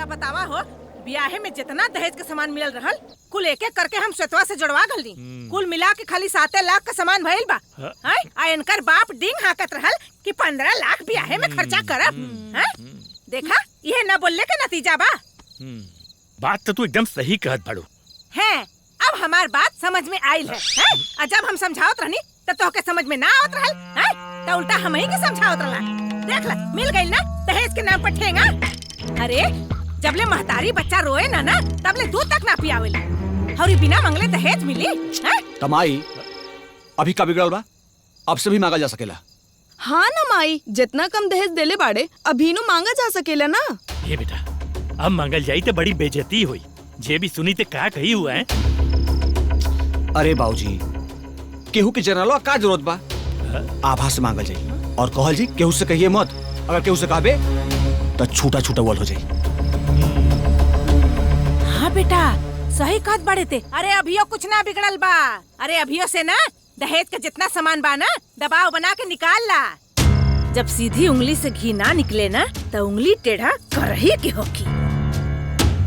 का बतावा हो, ब्याहे में जितना दहेज के सामान मिलल रहल कुल एक एक करके हम श्वेतवा से जुड़वा गलनी। कुल मिला के खाली 7 लाख का सामान भइल बा। हैं, आ इनकर बाप डिंग हाकत रहल कि 15 लाख ब्याहे में खर्चा करब। हैं, देखा ये न बोलने के नतीजा बा। बात तो तू एकदम सही कहत बाड़ू। है, अब हमार बात समझ में आइल है। हैं, आ जब हम समझावत रहनी त तोहके समझ में ना आवत रहल। हैं, त उल्टा हम ही के समझावत रहला। देख ला, मिल गइल ना दहेज के नाम पर ठेंगा। अरे जबले महतारी बच्चा रोए ना ना तबले दूध तक ना पियावेला, और बिना मंगले दहेज मिली। हैं, तमाई अभी का बिगड़ल बा, अब से भी मांगा जा सकेला। हाँ ना माई, जितना कम दहेज देले बाड़े अभी नो मांगा जा सकेला ना। ये बेटा अब मांगल जाई तो बड़ी बेइज्जती हुई, जे भी सुनी ते का कही हुआ है। अरे बाबूजी, केहू के जनरलवा का जरूरत बा, आभा से मांगल जाई और कहल जी केहू से कहिए मत, अगर केहू से कहबे तो छूटा छूटा वल हो जाई। हाँ बेटा सही कहत बाड़े ते। अरे अभियो कुछ ना बिगड़ल बा। अरे अभियो से ना दहेज के जितना सामान बा ना दबाव बना के निकाल ला। जब सीधी उंगली से घी ना निकले ना तो उंगली टेढ़ा कर ही के होगी।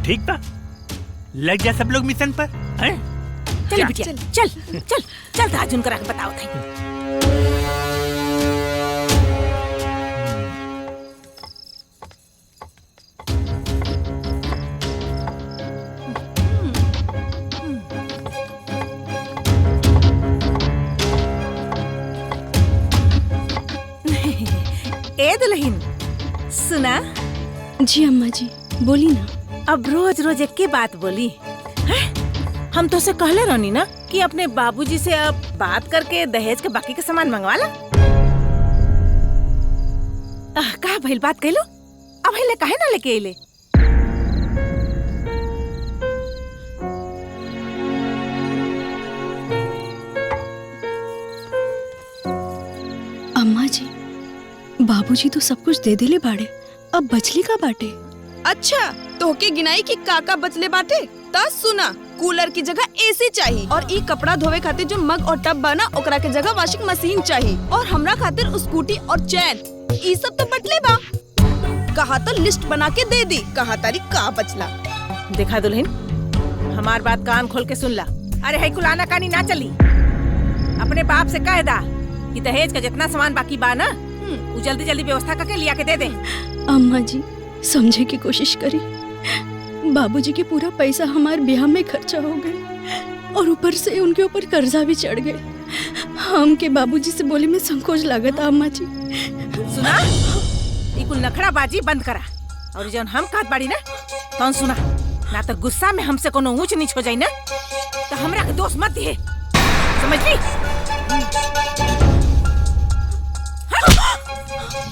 ठीक बा, लग जा सब लोग मिशन पर। हैं, चल बिटिया, चल चल चल ताजुन करा के बताओ थी। ए दुल्हन सुना। जी अम्मा जी, बोली ना। अब रोज रोज एक के बात बोली है? हम तो से कहले रहनी ना कि अपने बाबूजी से अब बात करके दहेज के बाकी के सामान मंगवा ला। का भइल बात कहलो, अब ले काहे ना लेके अइले? अम्मा जी, बाबूजी तो सब कुछ दे देले बाड़े, अब बचली का बाटे? अच्छा तोहके गिनाई कि काका बचले बाटे? त सुना, कूलर की जगह एसी चाहिए और ई कपड़ा धोवे खातिर जो मग और टब बना ओकरा के जगह वॉशिंग मशीन चाहिए और हमरा खातिर स्कूटी और चैन, ई सब तो बटले बा। कहा तो लिस्ट बना के दे दी, कहा तारी का बचला। देखा दुल्हन, हमार बात कान खोल के सुन ला। अरे है कुलाना कानी ना चली, अपने बाप से कह दा कि दहेज का जितना सामान बाकी बा ना वो जल्दी जल्दी व्यवस्था करके लिया के दे दे। अम्मा जी समझे की कोशिश करी, बाबूजी के पूरा पैसा हमारे ब्याह में खर्चा हो गए और ऊपर से उनके ऊपर कर्जा भी चढ़ गए। हम के बाबूजी से बोले में संकोच लागत। अम्मा जी सुना, ई कुल नखरा बाजी बंद करा और जौन हम कहत बाड़ी ना तौन सुना, ना तो गुस्सा में हमसे कोनो ऊंच नीच हो जाई ना तो हमरा के दोष मत दिए, समझ ली?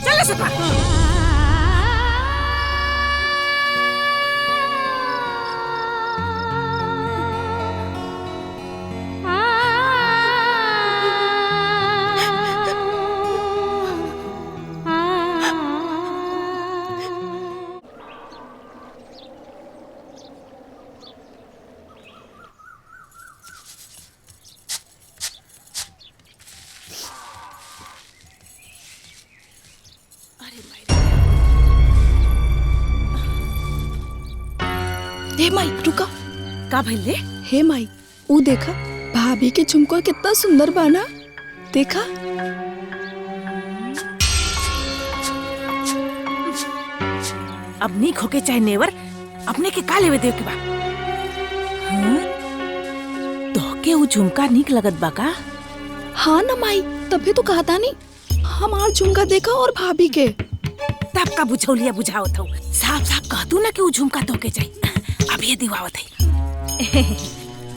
चल सपा। हे माई रुका, का भइल? हे माई ऊ देखा भाभी के झुमका कितना सुंदर बाना, देखा। अब नीक होके चाहे नेवर, अपने के का लेवे देव के बा? हाँ? तोहके ऊ झुमका नीक लगत बा का? हाँ ना माई, तभी तो कहा था नहीं हमार झुमका देखा और भाभी के। तब का बुझौलिया बुझावत हूँ, साफ साफ कह तू ना कि ऊ झुमका तोहके चाहिए। अब ये दिवावत है।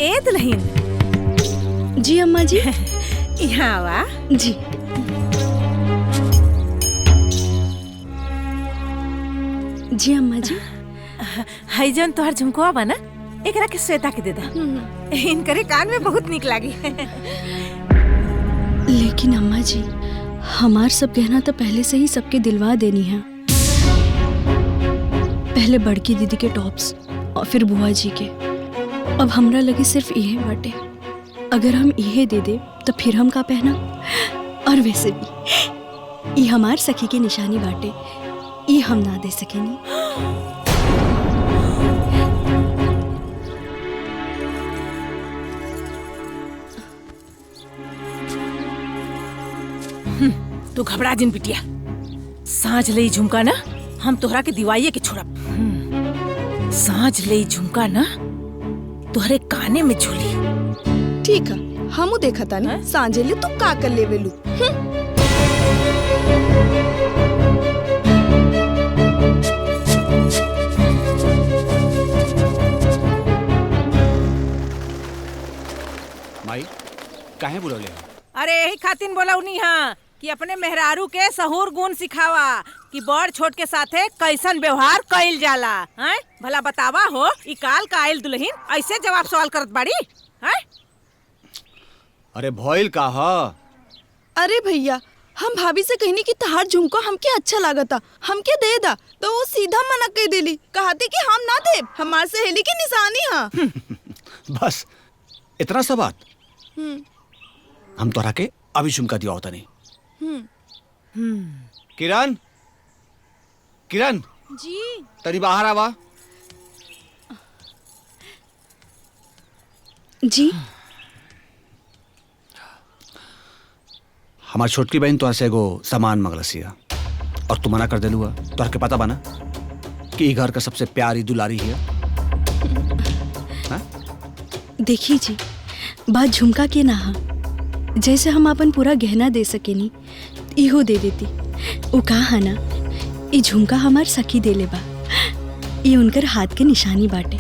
ए दुल्हन। जी अम्मा जी। यहाँ आवा। जी। जी अम्मा जी। हाई जन तोहर झुमकुआ बा ना, एकरा के श्वेता के दे दा, इनकरे कान में बहुत निक लागी। लेकिन अम्मा जी हमार सब गहना तो पहले से ही सबके दिलवा देनी है। पहले बड़की दीदी के टॉप्स और फिर बुआ जी के। अब हमरा लगे सिर्फ इहे बाटे, अगर हम इहे दे दे तो फिर हम का पहना? और वैसे भी ये हमार सखी के निशानी बाटे, ये हम ना दे सकेनी। तू घबरा जिन बिटिया, साँझ ले झुमका ना हम तोहरा के दिवाइये के छोड़ब। साँझ ले झुमका ना तोहरे काने में झूली। ठीक है, हमू देखा तानी सांझे ले तू का कर लेवेलू। माई काहे बुलौले हो? अरे यही खातिन बोलौनी हां कि अपने मेहरारू के सहूर गुण सिखावा कि बड़ छोट के साथे कैसन व्यवहार कइल जाला। हैं भला बतावा हो, ई काल का आइल दुल्हन ऐसे जवाब सवाल करत बाड़ी। हैं अरे भइल का ह? अरे भैया हम भाभी से कहनी कि तहार झुमका हमके अच्छा लागता, हमके दे दा, तो वो सीधा मना कर देली, कहते कि हम ना देब, हमार सहेली के निशानी हा। बस इतना सा बात? हम तोहरा के अभी झुमका दिया होता नहीं। किरण, किरण जी तनी बाहर आवा। जी हमार छोटकी बहन तोहर से एगो सामान मंगलसिया और तू मना कर देलू। तोहर के पता बा ना कि ई घर का सबसे प्यारी दुलारी है। देखी जी, बात झुमका के ना हा, जैसे हम अपन पूरा गहना दे सकेनी इहो दे देती। उ कहा ना ई झुमका हमार सखी देले बा, ई उनकर हाथ के निशानी बाटे,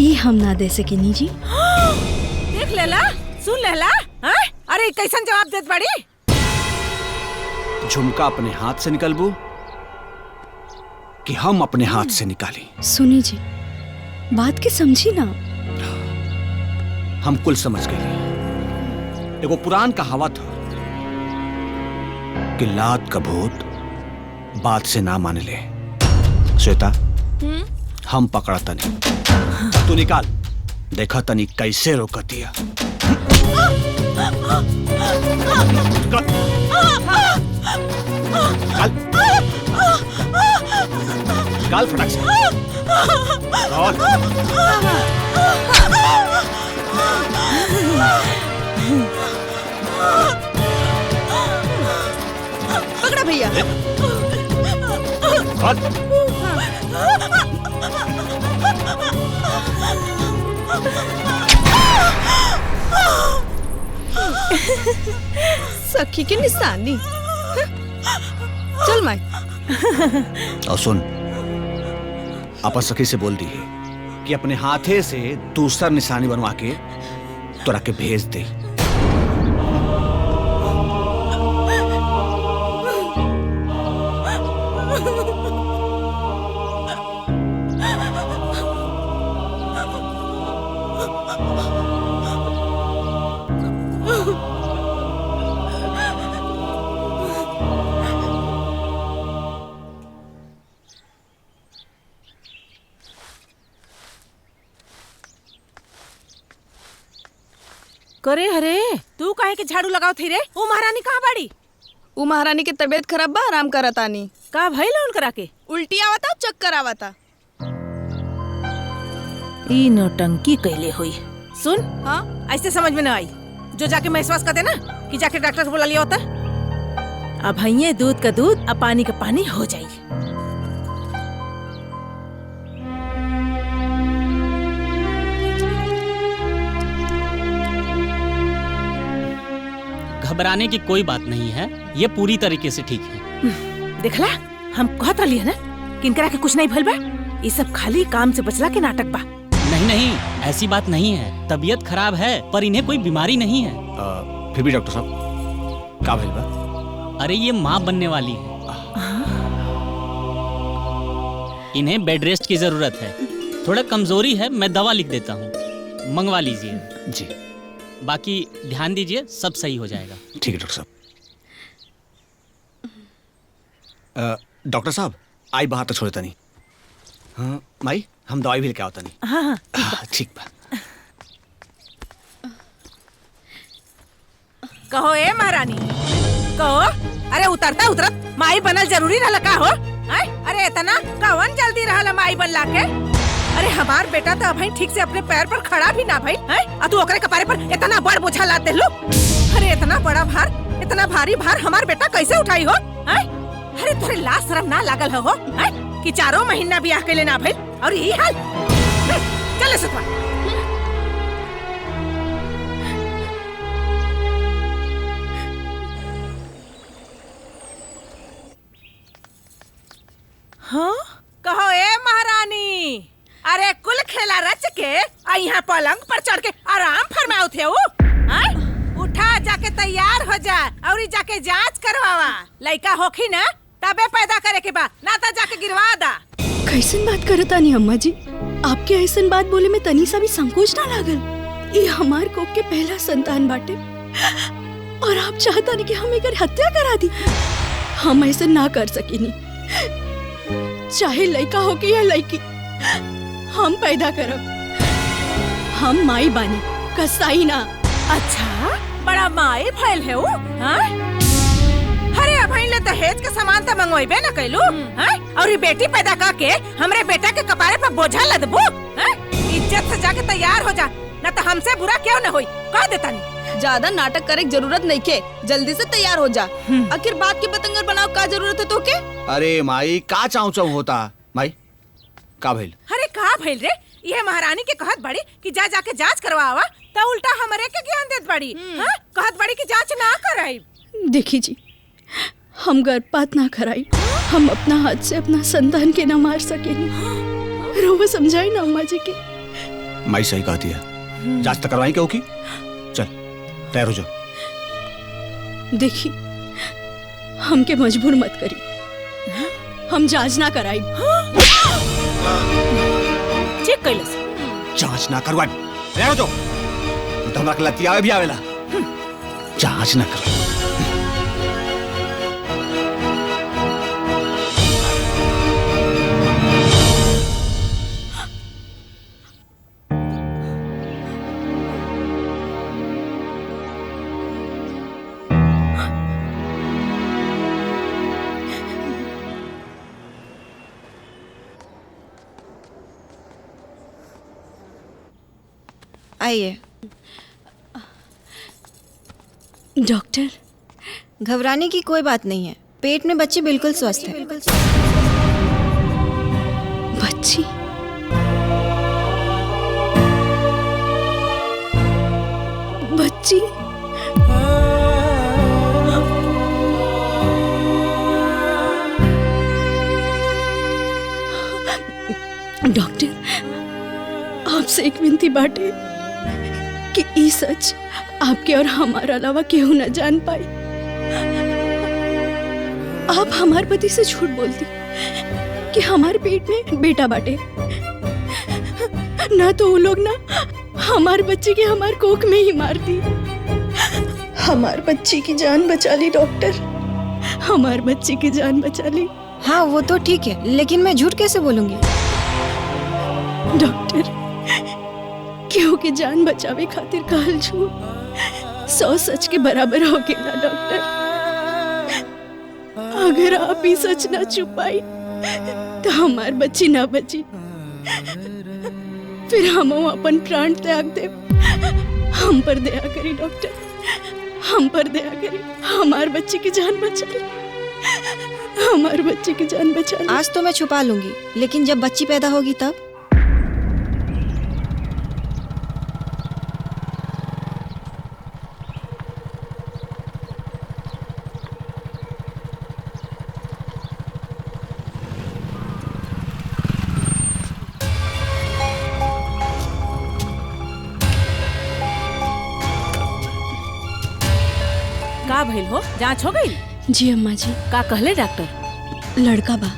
ई हम ना दे सकेनी जी। देख लेला, सुन लेला। हाँ? अरे कैसन जवाब देत बाड़ी? झुमका अपने हाथ से निकलबू कि हम अपने हाथ से निकाली? सुनी जी, बात के समझी ना। हम कुल समझ गए। एगो पुरान कहावत है कि लात का भूत बात से ना मान ले। श्वेता हम पकड़ा तनी, तू निकाल, देखा तनी कैसे रोकतिया। निकाल फटाक से। निकाल। पकड़ा भैया। सखी की निशानी। चल माई। और सुन, आपन सखी से बोल दी है कि अपने हाथे से दूसरा निशानी बनवा के तोरा के भेज दे। करे हरे, तू काहे के झाड़ू लगाओ थी रे? ऊ महारानी कहाँ बाड़ी? ऊ महारानी के तबीयत खराब बा, आराम करतानी। का भइल उनकरा के? उल्टी आवता, चक्कर आवता। ई नौटंकी कैले हुई। सुन, हाँ ऐसे समझ में ना आई, जो जाके महसूस कर देना कि जाके डॉक्टर को बुला लिया होता। अब हइये दूध का दूध अब पानी का पानी हो जाई। घबराने की कोई बात नहीं है, ये पूरी तरीके से ठीक है। देखला, हम कहत रहली है ना कि इनकरा के कुछ नहीं भइल बा, ये सब खाली काम से बचला के नाटक बा। नहीं नहीं, ऐसी बात नहीं है। तबीयत खराब है पर इन्हें कोई बीमारी नहीं है। फिर भी डॉक्टर साहब का भइल बा? अरे ये माँ बनने वाली है, इन्हें बेड रेस्ट की जरूरत है। थोड़ा कमजोरी है, मैं दवा लिख देता हूँ, मंगवा लीजिए। जी बाकी ध्यान दीजिए, सब सही हो जाएगा। ठीक है डॉक्टर साहब। डॉक्टर साहब आई बाहर तो छोड़ता नहीं। हाँ माई, हम दवाई भी लेके आवता नहीं। हाँ हाँ ठीक बा। कहो ए महारानी, कहो। अरे उतरता उतरत माई बनल जरूरी रहल का हो? अरे इतना कवन जल्दी रहल माई बनला के? अरे हमार बेटा तो अभी ठीक से अपने पैर पर खड़ा भी ना भई, हैं? आ तू ओकरे कपारे पर इतना बड़ बोझा लाद देलू। अरे इतना बड़ा भार इतना भारी भार हमार बेटा कैसे उठाई हो? हैं? अरे तोरे लाज शर्म ना लागल हो हैं? कि चारों महीना बियाह के ना भइल और यही हाल। चल सतवा। हाँ कहो ए महारानी, अरे कुल खेला रच के आ यहाँ पलंग पर चढ़ के आराम फरमाओ थे वो। उठा जाके तैयार हो जा और जाके जांच करवावा, लड़का होखी ना तबे पैदा करे के बा, ना तो जाके गिरवा दा। कैसन बात करता नहीं अम्मा जी, आपके ऐसन बात बोले में तनी सा भी संकोच ना लागल। ये हमार कोख के पहला संतान बाटे और आप चाहता नहीं कि हम एकर हत्या करा दी। हम ऐसा ना कर सकीनी, चाहे लड़का होके या लड़की, हम पैदा करब। हम माई बानी, कसाई ना। अच्छा बड़ा माई फैल है वो। हाँ? अरे अब ले दहेज के सामान तो मंगवाइबे ना कैलू। हाँ? और ये बेटी पैदा करके हमरे बेटा के कपारे पर बोझा लदबू। हाँ? इज्जत से जाके तैयार हो जा, ना तो हमसे बुरा क्यों न होई, कह देता नहीं। ज्यादा नाटक करे जरूरत नहीं के, जल्दी से तैयार हो जा। आखिर बात के पतंगर बनाओ का जरूरत है तो के? अरे माई का चाव चाव होता माई, का भइल? अरे का भइल रे, ये महारानी के कहत बड़ी कि जा जाके जांच करवावा, त उल्टा हमरे के ज्ञान देत बड़ी। हां कहत बड़ी कि जांच ना कराई। देखी जी, हम गर्भपात ना कराई, हम अपना हाथ से अपना संतान के ना मार सकेनी। रोवा समझाई ना अम्मा जी के। माई सही कहती है, जांच तो करवाई क्यों की? चल तैयार हो जाओ। देखी हमके मजबूर मत करी, हम जांच ना कराई। चेक कैलस जांच ना करवाई, तैयार हो जाओ। तो हमरा के लतियावे भी आवेला। जांच ना करवाई। आइए डॉक्टर। घबराने की कोई बात नहीं है, पेट में बच्ची बिल्कुल स्वस्थ है। बच्ची? बच्ची? डॉक्टर आपसे एक विनती बाटे कि ई सच आपके और हमारा अलावा केहू न जान पाए। आप हमारे पति से झूठ बोलती कि हमारे पेट में बेटा बाटे, ना तो वो लोग ना हमारे बच्चे के हमारे कोख में ही मार दी। हमारे बच्चे की जान बचा ली डॉक्टर, हमारे बच्चे की जान बचा ली। हाँ वो तो ठीक है, लेकिन मैं झूठ कैसे बोलूँगी? डॉक्टर केहू के जान बचावे खातिर कहल झूठ 100 सच के बराबर हो गया डॉक्टर। अगर आप ही सच ना छुपाई तो हमार बच्ची ना बची, फिर हम अपन प्राण त्याग दे। हम पर दया करी डॉक्टर, हम पर दया करी, हमार बच्चे की जान बचा ली, हमार बच्चे की जान बचा ली। आज तो मैं छुपा लूंगी, लेकिन जब बच्ची पैदा होगी तब? का भइल हो, जांच हो गई? जी अम्मा जी। का कहले डॉक्टर? लड़का बा।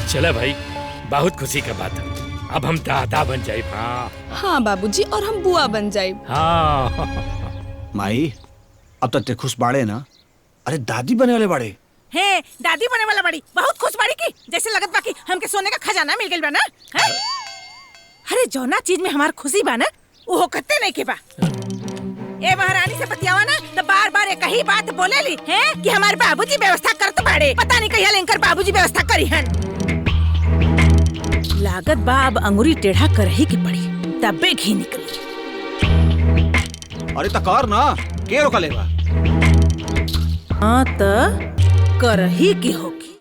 चला भाई, बहुत खुशी का बात है, अब हम दादा बन जाए। हाँ हाँ बाबूजी, और हम बुआ बन जाए। हाँ माई अब तक ते खुश बाड़े ना? अरे दादी बने वाले बाड़े। हे दादी बने वाला बाड़ी, बहुत खुश बाड़ी की जैसे लगत बा कि हमके सोने का खजाना मिल गइल बा ना। अरे जौना चीज में हमार खुशी बा ना, वो कत्ते नहीं के बा। ए महारानी से बतियावा ना तो बार बार एक ही बात बोलेली है कि हमारे बाबूजी व्यवस्था करत बाड़े, पता नहीं कहिया लेकर बाबूजी व्यवस्था करी हन। लागत बा अब अंगुरी टेढ़ा करही के पड़ी, तबे घी निकली। अरे त कर ना, के रोका लेबा? हाँ त करही के होगी।